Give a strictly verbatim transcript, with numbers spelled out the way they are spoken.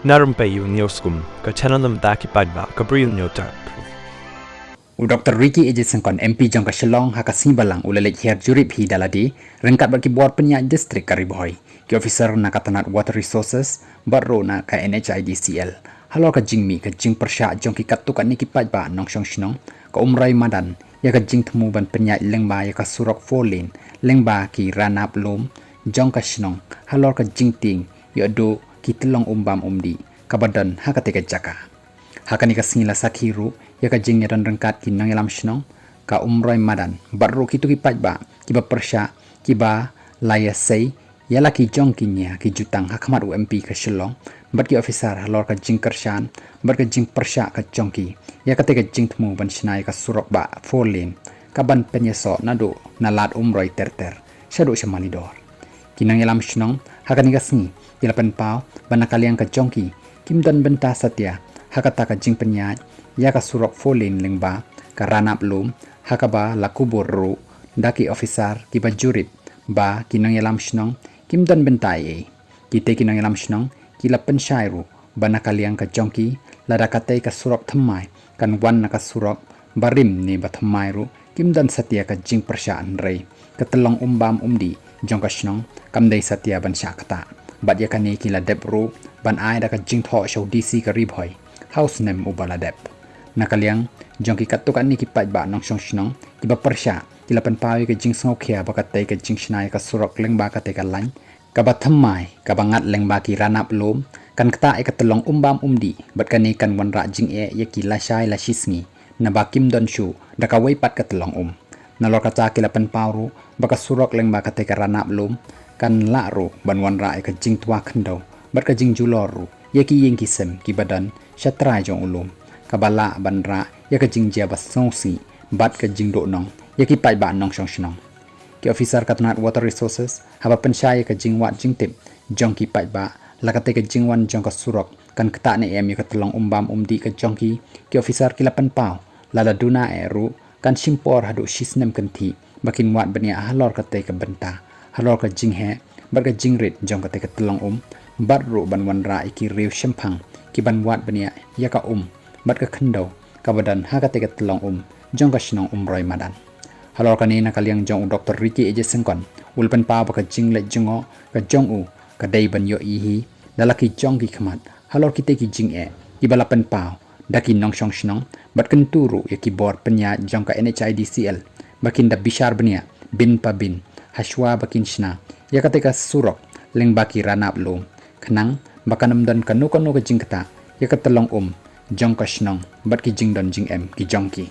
Na rympei ïa u News Kum, ka channel na bynta ki paidbah ka Bri U News Channel. U Doktor Ricky A J Syngkon, M P jong ka Shillong, ha ka sngi Balang u la leit hiar jurip hi da lade ryngkat bad ki bor pynïaid district ka Ri Bhoi, ki officer na ka tnat Water Resources bad ruh na ka N H I D C L halor ka jingmih ka jingpyrshah jong ki katto katne ki paidbah nongshong shnong ka Umroi Madan ïa ka jingthmu ban pynïaid lyngba ïa ka surok four lane lyngba ki ranab lum jong ka shnong halor ka jingtieng ïa u ki tyllong um bam um dih kaba don ha katei ka jaka. Ha kane ka sngi la sakhi ruh ïa ka jingïadon ryngkat ki nongïalam shnong ka Umroi Madan bad ruh kito ki paidbah kiba pyrshah, kiba la ïasei ïa la ki jong ki nia ki jutang ha khmat u M P ka Shillong bad ki officer halor ka jingkyrshan bad ka jingpyrshah ka jong ki ïa katei ka jingthmu ban shna ïa ka surok bah four lane kaban pynïasoh naduh na Lad Umroi ter ter shaduh sha Malidor. Ki nongïalam shnong ha kane ka sngi ki la pynpaw ba na ka liang ka jong ki kim don bynta satia ha kata ka jingpynïaid ïa ka surok four lane lyngba ka ranab lum, ha kaba la kubur ruh da ki officer kiba jurip ba ki nongïalam shnong kim don bynta ei ei. Kitei ki nongïalam shnong ki la pynshai ruh ba na ka liang ka jong ki, lada katei ka surok thymmai kan wan na ka surok barim ne bathymmai ruh kim don satia ka jingpyrshah, hynrei ka tyllong um bam um dih jong ka shnong kam dei satia ban shah ktah. Bad ïa kane ki la dep ruh ban ai da ka jingthoh sha u D C ka Ri Bhoi ha u snem uba la dep. Na ka liang jong ki katto katne ki paidbah nongshong shnong kiba pyrshah ki la pynpaw ïa ka jingsngewkhia ba katei ka jingshna ïa ka surok lyngba katei ka lain kaba thymmai kaba ngat lyngba ki ranab lum kan ktah ïa ka tyllong um bam um dih bad kane kan wanrah jingeh ïa ki lashai lashisngi, naba kim don shuh da kawei pat ka tyllong um. Nalor kata ki la pynpaw ruh ba ka surok lyngba katei ka ranab lum kan lah ruh ban wanrah ïa ka jingtwa khyndew bad ka jingjulor ruh ïa ki ïing ki sem kiba don sha trai jong u lum, kaba lah ban rah ïa ka jingjia ba sngewsih bad ka jingduhnong ïa ki paidbah nongshong shnong. Ki officer ka tnat Water Resources haba pynshai ïa ka jingwad jingtip jong ki paidbah la katei ka jingwan jong ka surok kan ktah ne em ïa ka tyllong um bam um dih ka jong ki, ki officer ki la pynpaw lada duna eh ruh kan shim por haduh shisnem kynthih ba kin wad bniah halor katei ka bynta, halor ka jingheh bad ka jingrit jong katei ka tyllong um bad ruh ban wanrah ïa ki riew shemphang kiban wad bniah ïa ka um bad ka khyndew kaba don ha katei ka tyllong um jong ka shnong Umroi Madan. Halor kane na ka liang jong u Doktor Ricky A J Syngkon u la pynpaw ba ka jingleit jngoh ka jong u ka dei ban ïohi hi da la ki jong ki khmat halor kitei ki jingeh kiba la pynpaw da ki nongshong shnong bad kyntu ruh ïa ki bor pynïaid jong ka N H I D C L ba kin da bishar bniah bin pa bin hashwa ba kin shna ïa katei ka surok lyngba ki ranab lum, khnang ba kan ym don kano kano ka jingktah ïa ka tyllong um jong ka shnong bad ki jingdon jingem ki jong ki.